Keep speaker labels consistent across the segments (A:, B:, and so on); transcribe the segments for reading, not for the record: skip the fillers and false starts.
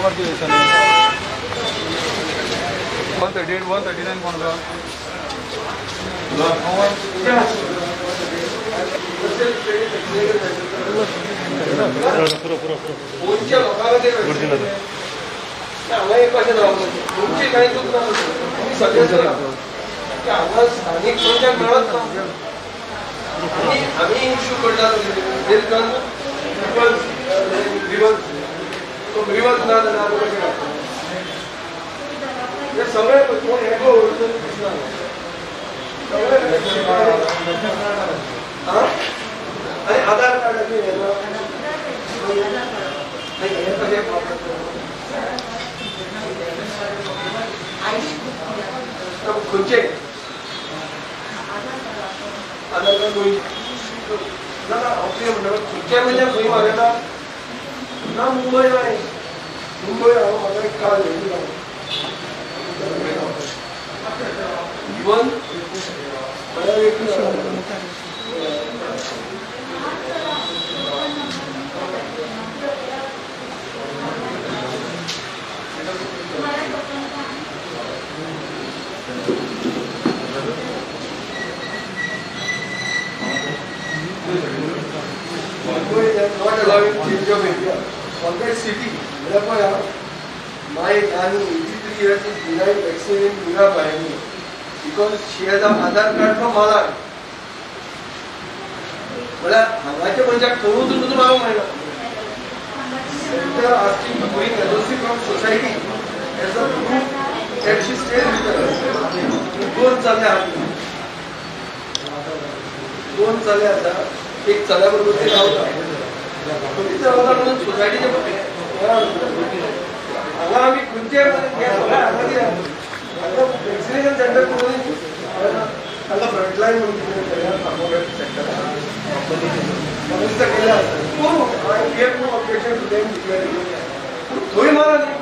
A: मारची दिसांनी 138 139 कोण आसा?
B: हांगा एक कशें जावंक तुमची कांय चूक ना, तुमी सगळें की हांगा स्थानीक मनशाक मेळत ना. आनी आमी इश्यू करतात पिपल्स ग्रिवन्स, तो ग्रिवन्स ना जाल्यार आमी कशें काडटा? हे सगळे कोण एगो दिसना सगळे. आनी आधार कार्डाचेर हें कशें खंयचे आधार कार्ड ना ना हांव कितें म्हणटा, खंयचे म्हणजे खंय मागयता ना मुंबय ना मुंबय हांव म्हाका एक काल इवन म्हळ्यार एक not allowing change of area. Forget city. My nani, 83 years, is denied vaccine in Mira Bhayani because she has an Aadhaar card from Malad. म्हळ्यार हांगाचे मनशाक थंय वचून पसून रावंक मेळना. Centre asking to bring NOC from society as a proof that she stays with us. दोन चले आसा, दोन चले आसा, एक चल्या बरोबर ते रावता, खंयच रावता म्हणून सोसायटीचे हांगा आमी खंयचे हे सगळें हांगा कितें हांगा वॅक्सिनेशन सेंटर करून हांगा फ्रंटलायन म्हणून कितें सेंटर केल्लें आसा. करूं, I have no objection to them declaring, पूण थंय मारा न्ही,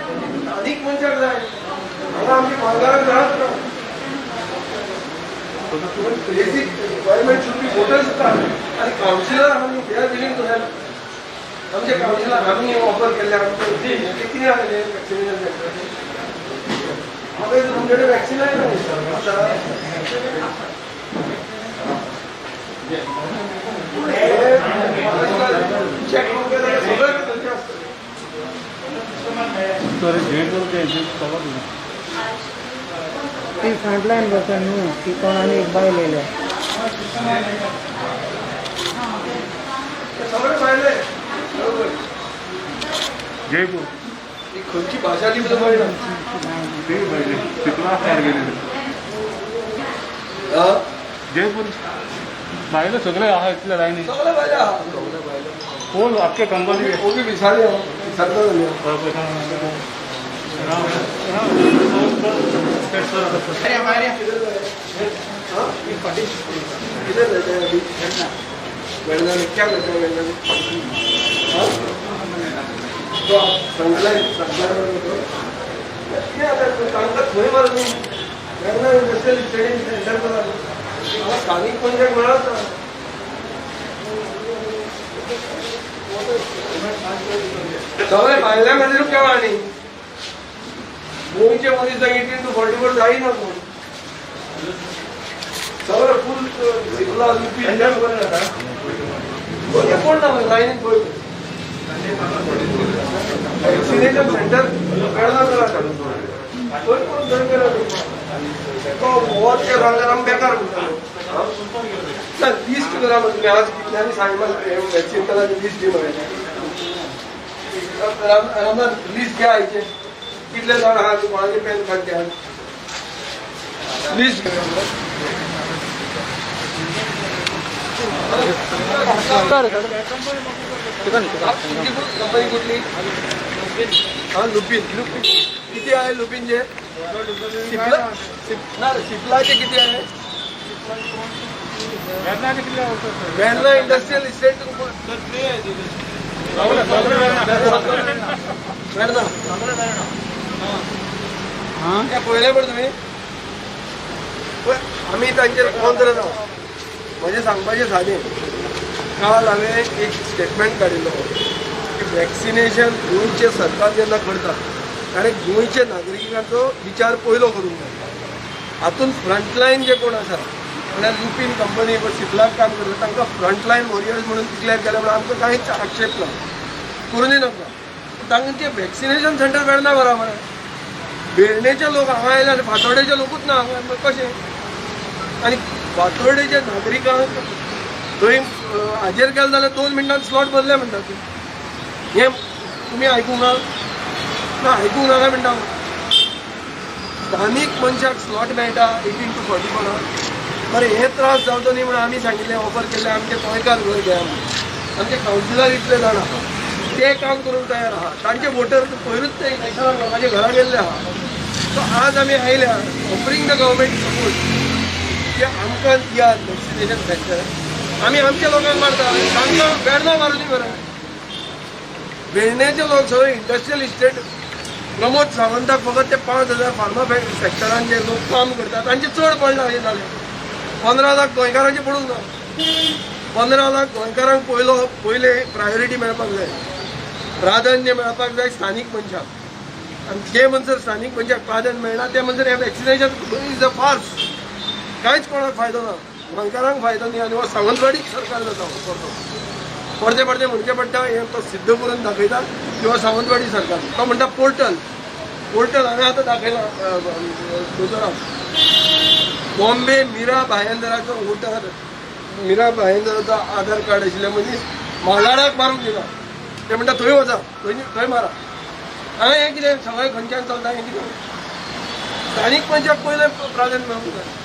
B: स्थानीक मनशाक जाय. हांगा आमच्या गोंयकारांक जायच ना. Basic requirement should be voters card. आनी कावन्सिलर आमी they are willing to help. आमचे कावन्सिलर आमी ऑफर केल्ले आमचे ते कितें आसलें वॅक्सिनेशन सेंटराचेर. म्हाका दिसता तुमचे कडेन वॅक्सिनाय ना आतां. पूण हे चॅक करूंक जाल्यार सगळें थंयचें आसतलें.
C: ती फ्रंटलायन वर्कर न्हू, ती कोण आनी एक बायल येयल्या.
B: सगळे भायले बरोबर.
A: जयपूर
B: ही खंयची भाशा ती सुद्दां कळना.
A: ते पयले तितून आसणार गेले जयपूर भायले सगळे आहा इतले लायनी
B: सगळे भायले आहा,
A: कोण आख्खे कंपनी
B: ओगी विसारले विसारता जाले. कितें जाता वेर्णा क्या करता वेर्णा तो फ्रंटलायन फ्रंटलायन कितें जाता तांकां खंय मारता न्ही. वेर्णा इंडस्ट्रियल इस्टेटीन सेंटर करा, हांगा स्थानीक मनशाक मेळत ना. सगळे भायल्या खातीर केला आनी गोंयचे मनीस 18 to 44 जायना कोण, सगळे फूल सिपला लुपी कोण ना लायनीन पळय. वॅक्सिनेशन सेंटर वेर्णा करा, खंय कोण थंय केला तो वच सांगल्यार आमी बेकार म्हणटालो. ना लिस्ट करा तुमी आज कितल्यांनी सांगला वॅक्सिन करा लिस्ट दी मरे. रामनाथ लिस्ट घ्या आयचें कितले जाण आहा कोणाचे पॅन कार्ड घ्या लिस्ट. कंपनी कुठली? हा लुपिन. किती आहे लुपिनचे? सिप्ला ना सिप्लाचे किती आहे? वेर्णा इंडस्ट्रियल इस्टेट वेर्णा पळयलें पळय तुमी. आमी तांचेर कोंत्र ना. म्हजें सांगपाचें सादें, काल हांवें एक स्टेटमेंट काडिल्लो की वॅक्सिनेशन गोंयचें सरकार जेन्ना करता कारण गोंयच्या नागरिकांचो विचार पयलो करूंक जाय. हातूंत फ्रंटलायन जे कोण आसा म्हणल्यार लुपीन कंपनी सिप्लाक काम करता तांकां फ्रंटलायन वॉरियर्स म्हणून डिक्लेअर केल्या म्हणून आमकां कांयच आक्षेप ना, करूनय नाका. तांचे वॅक्सिनेशन सेंटर वेर्ना बरा मरे, वेर्णेचे लोक हांगा आयले आनी फातोर्डेचे लोकूच ना हांगा, कशें? आनी फातोर्डेच्या नागरिकांक थंय हाजेर गेले जाल्यार 2 मिनटान स्लॉट बदले म्हणटा ती. हें तुमी आयकूंक ना? ना आयकूंक नाका म्हणटा. स्थानीक मनशाक स्लॉट मेळटा 18 to 44. बरें, हे त्रास जावचो न्ही म्हणून आमी सांगिल्लें, ऑफर केल्लें आमचे गोंयकार घर घेया म्हणून. आमचे कावन्सिलर इतले जाण आहा ते काम करूंक तयार आहा, तांचे वोटर पयरूच ते इलेक्शनाक लोकांच्या घरा गेल्ले आहा. सो आज आमी आयल्या ऑफरींग the government support की आमकां दियात वॅक्सिनेशन सेंटर, आमी आमच्या लोकांक मारता, तांकां वेर्ना मारूं न्ही बरें. वेर्णेचे लोक सगळे इंडस्ट्रियल इस्टेट प्रमोद सावंताक फकत ते 5,000 फार्मा सेक्टरान जे लोक काम करतात तांचे चड पडला हें जालें. 15 लाख गोंयकारांचे पडूंक ना. 15 लाख गोंयकारांक पयले प्रायोरिटी मेळपाक जाय, प्राधान्य मेळपाक जाय स्थानीक मनशाक. आनी जे म्हणसर स्थानीक मनशाक प्राधान्य मेळना ते म्हणसर हें वॅक्सिनेशन is a farce. कांयच कोणाक फायदो ना, गोंयकारांक फायदो न्ही. आनी हो सावंतवाडीच सरकार जाता परतो परते परते म्हणचें पडटा, हें तो सिद्ध करून दाखयता की हो सावंतवाडी सरकार. तो म्हणटा पोर्टल, पोर्टल हांवें आतां दाखयलां दोतोराक. बॉम्बे मिरा भायंदराचो वोटर, मिरा भायंदराचो आधार कार्ड आशिल्ले मनीस मालाडाक मारूंक दिला. ते म्हणटा थंय वचा, थंय मारा. हांवें हें कितें सगळें खंयच्यान चलता हें कितें? स्थानीक मनशाक पयलें प्राधान्य मेळूंक जाय.